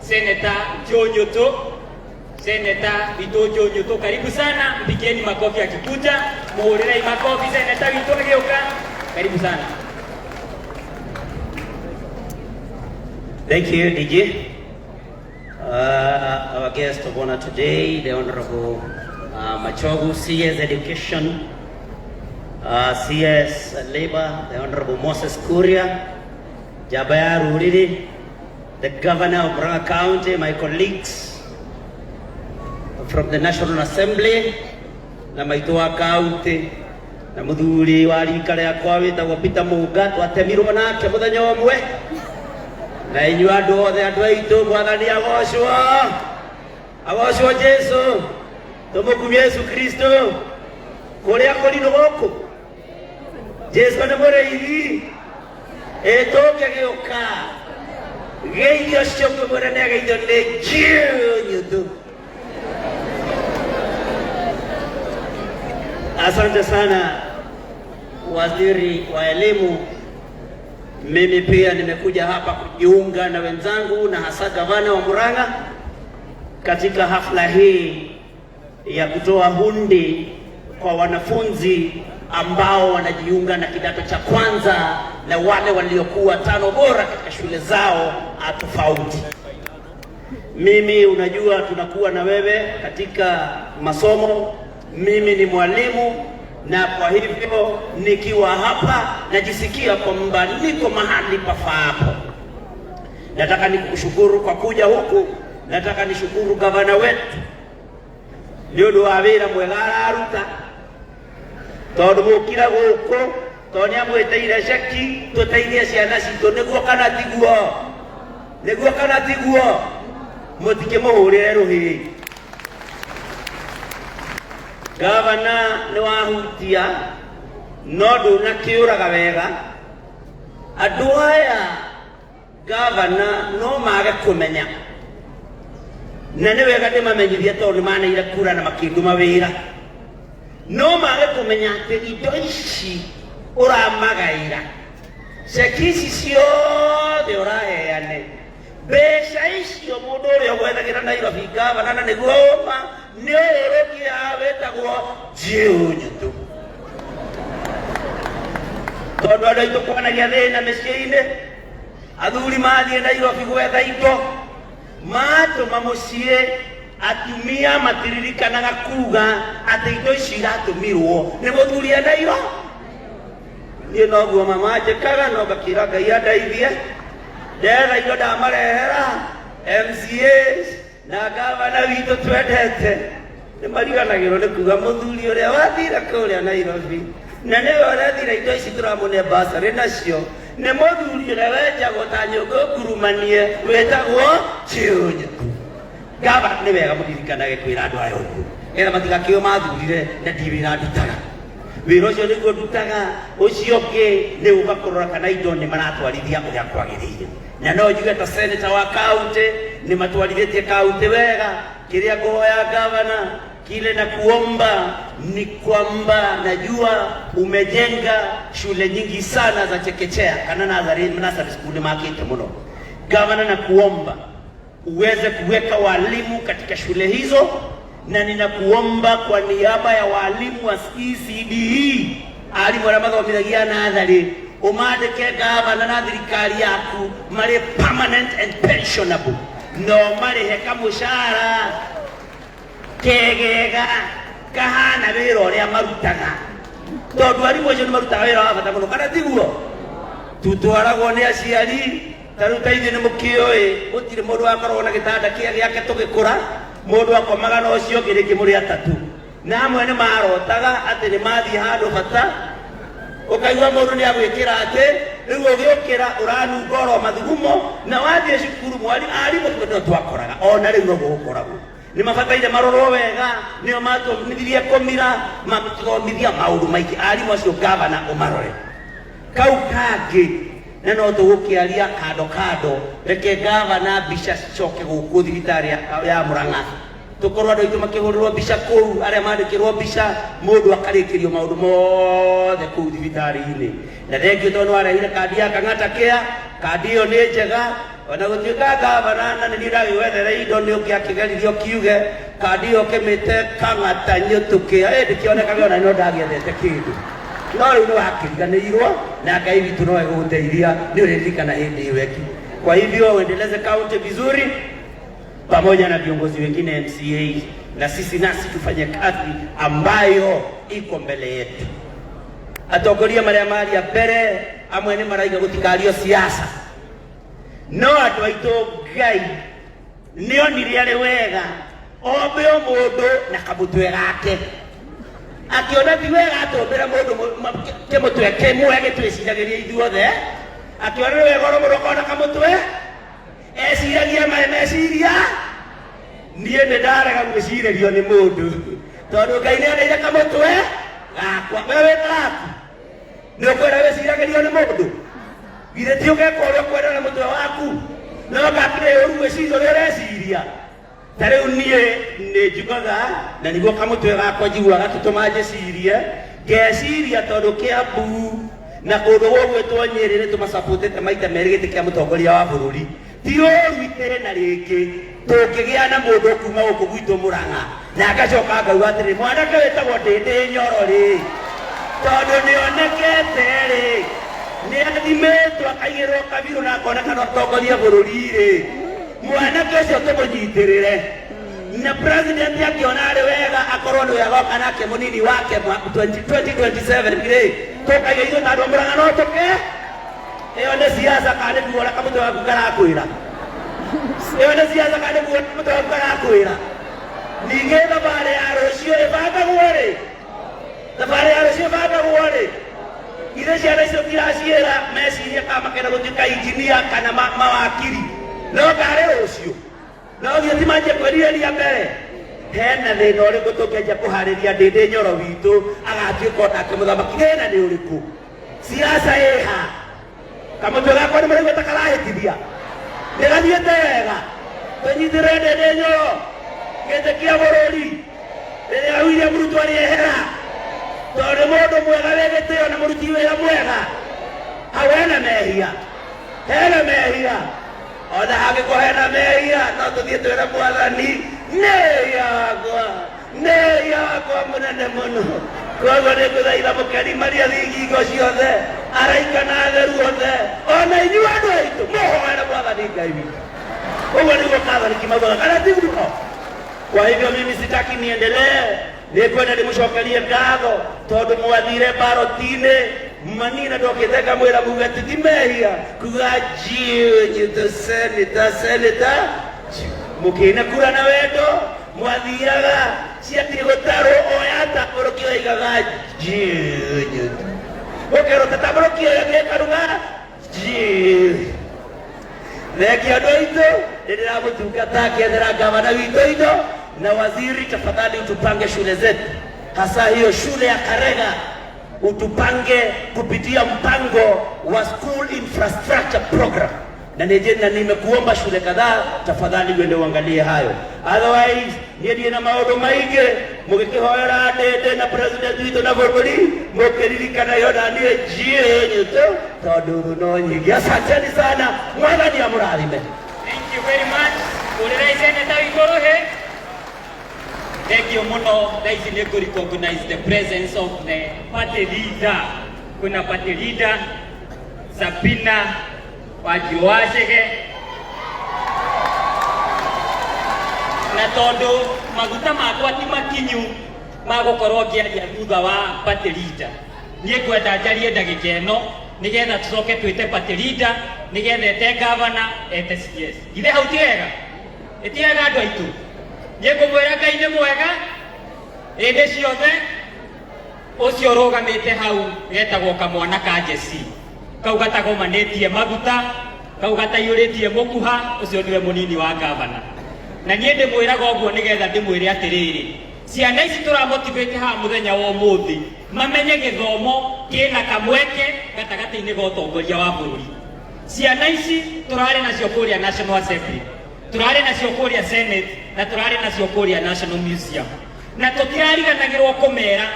Senator Joe Nyutu. Senator witũ Joe Nyutu, karibu sana, mpigieni makofi akikuja, muhũrĩrei makofi Senator witũ agĩũka. Karibu sana. Thank you, DJ. Our guest of honor today, the Honorable Machogu, CS Education, CS Labor, the Honorable Moses Kuria, Jabaya Ruriri, the Governor of Murang'a County, my colleagues from the National Assembly, na maitũ wa county, na muthuri wa rika rĩakwa wĩtagwo Peter Munga, twatemirwo nake mũthenya ũmwe na inyuĩ andũ othe andũ aitũ mwathani agocwo agocwo Jesu tũmũkumie Yesu Kristo kũrĩa kũrinũ gũkũ Jesu nĩ mũrĩithi ĩtũngĩgĩũka geithio cio ngũmwĩra nĩ ageithio nĩ Nyutu. Asante sana waziri wa elimu. Mimi pia nimekuja hapa kujiunga na wenzangu na hasa gavana wa Murang'a katika hafla hii ya kutoa hundi kwa wanafunzi ambao wanajiunga na kidato cha kwanza na wale waliokuwa tano bora katika shule zao tofauti. Mimi unajua, tunakuwa na wewe katika masomo. Mimi ni mwalimu na kwa hivyo nikiwa hapa najisikia kwamba niko mahali pafaapo. Nataka nikushukuru kwa kuja huku, nataka nishukuru gavana wetu nĩ ũndũ wa wĩra mwega araruta tondũ mũkira gũkũ tondũ nĩ amwĩtĩire ceki tũteithie ciana citũ nĩguo kana tiguo nĩguo kana tiguo mũtikĩmũhũrĩre rũhĩ. Gavana nĩ wahutia no ndũnakĩũraga wega andũ aya gavana no mage kũmenya na nĩ wega ndĩmamenyithie tondũ nĩ maneire kura na makĩndũma wĩra no mage kũmenya atĩ indo ici ũramagaĩra ceki ici ciothe ũraheane mbeca icio mũndũ ũrĩa ũgwethagĩra Nairobi gavana na nĩguo ũma nĩ ũrũgia wĩtagwo Nyutu tondũ andũ aitũ kwanagia thĩna mĩciĩ-inĩ athuri mathiĩ Nairobi gwetha indo matũma mũciĩ atumia matiririkanaga kuga atĩ indo ici iratũmirwo nĩ mũthuri e Nairobi. Niĩ noguo mama njĩkaga no ngakĩra Ngai andeithie ndetha indo ndamarehera MCAs na gavana witũ twendete nĩ mariganagĩrwo nĩ kuga mũthuri ũrĩa wathire kũrĩa Nairobi na nĩwe ũrethire indo ici tũramũne basarĩ nacio nĩ mũthuri ũrĩa wenjagwo ta nyũngũ ngurumanie wĩtagwo Nyutu. Gava nĩ wega mũririkanage kwĩra andũ aya ũguo nĩgetha matigakĩo mathurire na ndi wĩra ndutaga wĩra ũcio nĩguo ndutaga ũcio ũngĩ nĩ ũka kũrora kana indo nĩ maratwarithia ũrĩa kwagĩrĩire na no njuge ta senator wa county nĩ matwarithĩtie county wega. Kĩrĩa ngũhoya gavana kile na kuomba ni kwamba najua umejenga shule nyingi sana za chekechea kana nursery school makite muno. Gavana, na kuomba uweze kuweka walimu katika shule hizo, na ninakuomba kwa niaba ya walimu wa ECDE alimu arĩa mathomithagia natharĩ ũmandĩke gavana na thirikari yaku marĩ permanent and pensionable no marĩhe kamũcara kegega kahana wĩra ũrĩa marutaga tondũ arimũ acio nĩ marutaga wĩra wa bata mũno kana tiguo tutwaragwo nĩ aciari ta rĩu ta ithuĩ nĩ mũkĩũĩ gũtirĩ mũndũ wakoragwo na gĩtanda kĩa gĩake tũgĩkũra mũndũ akomaga na ũcio ũngĩ rĩngĩ mũrĩ atatũ na amwe nĩ marotaga atĩ nĩ mathiĩ handũ bata ũkaigua mũndũ nĩ agwĩkĩra atĩ rĩu ũgĩũkĩra ũranunga oro mathugumo na wathiĩ cukuru mwari arimũ tondũ twakoraga ona rĩu noguo gũkoragwo nĩ mabataire marorwo wega nĩo matũmithirie kũmira matũthomithia maũndũ maingĩ arimũ acio gavana ũmarore kau kangĩ na no tũgũkĩaria kando kando reke gavana mbica cicoke gũkũ thibitarĩ ya Murang'a tũkorwo andũ aitũ makĩhũrĩrwo mbica kũu arĩa mandĩkĩrwo mbica mũndũ akarĩkĩrio maũndũ mothe kũu thibitarĩ-inĩ na thengiũ tondũ nĩ warehire kandi ya Kang'ata Care kandi ĩyo nĩ njega. Ona gũtuĩka gavana na nĩ niĩ ndagĩgwethere indo nĩ ũngĩakĩgeririe ũkiuge kandi ĩyo ũkĩmĩte kang'ata nyũtũkĩ ĩndĩ kĩonekage ona no ndagĩethete kĩndũ no rĩu nĩ wakĩriganĩirwo na Ngai witũ no egũgũteithia nĩ ũrĩririkana hĩndĩ ĩyo ĩngĩ. Kwa hivyo uendeleze kaunti vizuri pamoja na viongozi wengine MCA, na sisi nasi tufanye kazi ambayo iko mbele yetu. Atongoria maria maria mbere amwe nĩ maraiga gũtikario siasa, no andũ aitũ Ngai nĩonire arĩ wega ombe o mũndũ na kamũtwe gake, akiona ti wega atũmbĩre mũndũ kĩmũtwe kĩmwe gĩtwĩciragĩria ithuothe, akiona nĩ wega oro mũndũ akona kamũtwe eciragia mae meciria. Niĩ nĩ ndarega gwĩcirĩrio nĩ mũndũ tondũ Ngai nĩ aneire kamũtwe gakwa. We wĩta gaku nĩ ũkwenda wĩciragĩrio nĩ mũndũ? Githĩ ti ũgeka ũrĩa ũkwenda na mũtwe waku? No gakĩrĩ ũru gwĩciria ũrĩa ũreciria. Ta rĩu niĩ nĩ njugaga na nĩguo kamũtwe gakwa njiguaga gakĩtũma njĩcirie, ngeciria tondũ Kĩambu na kũndũ gũgwĩtwo Nyĩrĩ nĩ tũmacapũtĩte maita merĩ gĩtĩ kĩa mũtongoria wa bũrũri. Ti ũru itĩna rĩngĩ tũngĩgĩa na mũndũ kuma gũkũ gwitũ Mũrang'a na ngacoka ngauga atĩrĩ, mwanake wĩtagwo Ndĩndĩ Nyoro rĩ, tondũ nĩonekete rĩ, nĩathimĩtwo akaigĩrwo kabirũ na akoneka no atongorie bũrũri rĩ, mwanake ũcio tũmũnyitĩrĩre na president akiona arĩ wega akorwo nĩwe agoka nake mũnini wake 2027 rĩ, tũkaiga ithuĩ ta andũ a Mũrang'a no tũke. Ĩyo nĩ siasa kana nĩ kuona kamũtwe gaku karakwĩra? Ĩyo nĩ siasa kana nĩ kuona kamũtwe gaku karakwĩra? Ningĩ thabarĩ ya rũciũ ĩbangagwo rĩ? Thabarĩ ya rũciũ ĩbangagwo rĩ? Ithe ciana icio tiraciĩra meciria kana makenda gũtuĩka injinia kana mawakiri, no karĩ rũciũ no githĩ ti manjie kwĩrirĩria mbere? Hena thĩna ũrĩkũ tũngĩanjia kũharĩria Ndĩndĩ Nyoro witũ agatuĩka onake mũthamaki? Thĩna nĩ ũrĩkũ? Siasa ĩha kamũtwe gakwa nĩ mũraigua ta karahĩtithia, nĩ gathiĩte wega. Tũnyitĩrĩre Ndĩndĩ Nyoro gĩtĩ kĩa bũrũri rĩrĩa William Ruto arĩehera, tondũ nĩ mũndũ mwega wĩ gĩtĩo na mũruti wĩra mwega. Hau hena mehia, hena mehia. Ona hangĩkorwo hena mehia no tũthiĩ twĩre mwathani nĩ wakwa, nĩ wakwa mũnene mũno. Koguo nĩ ngũthaitha mũkeni maria thingingo ciothe, araika na atheru othe, ona inyuĩ andũ aitũ mũhoere mwathani Ngai witũ. Ũguo nĩguo Katholiki maugaga, kana tiguo? Kwa hivyo mimi sitaki niendelee, nĩngwenda ndĩmũcokerie ngatho tondũ mwathire baroti-inĩ manina ndokĩte ngamwĩra muge ti mehia kuga jiũnyito seneta seneta mũkĩna kura na wendo mwathiaga ciathiĩ gũtarwo oya tambũrũkio oigaga jiũnyito ũkerwo ta tambũrũkio gĩkaruga jiũ. Thengia andũ aitũ, nĩ ndĩramũtungata ngĩethera gavana witũ indo na waziri, tafadhali utupange shule zetu, hasa hiyo shule ya Karega utupange kupitia mpango wa school infrastructure program, na nije na nimekuomba shule kadhaa, tafadhali uende uangalie hayo. Otherwise niĩ ndirĩ na maũndũ maingĩ, mũgĩkĩhoera Ndĩndĩ na president witũ na bũrũri mũkĩririkana yo na niĩ njiĩnyĩtũ tondũ thũ no nyingĩ. Asanteni sana, mwathani amũrathime. Thank you very much. Ũrĩrai seneta witũ rũhĩ. Thank you mũno. Thaa ici nĩ ngũ recognize the presence of the party leader. Kwĩna party leader Sabina Wanjiru Wachege, na tondũ maguta makwa ti makinyu ma gũkorwo ngĩaria thutha wa party leader, niĩ ngwenda njarie ndagĩka ĩno nĩgetha tũcoke twĩte party leader nĩgetha ete governor, ete CS. Githĩ hau ti wega? Ĩti wega andũ aitũ? Niĩ ngũmwĩra Ngai nĩ mwega hĩndĩ ciothe. Ũcio ũrũgamĩte hau getagwo kamwana ka Jesi, kau gatagomanĩtie maguta, kau gataiyũrĩtie mũkuha, ũcio nĩwe mũnini wa gavana. Na niĩ ndĩmwĩraga ũguo nĩgetha ndĩmwĩre atĩrĩrĩ, ciana ici tũramotivate haha mũthenya wa ũmũthĩ mamenye gĩthomo kĩna kamweke gatagatĩ-inĩ ga ũtongoria wa bũrũri. Ciana ici tũrarĩ nacio kũrĩa National Assembly, tũrarĩ nacio kũrĩa Senate, na tũrarĩ nacio kũrĩa National Museum, na tũtirariganagĩrwo kũmera.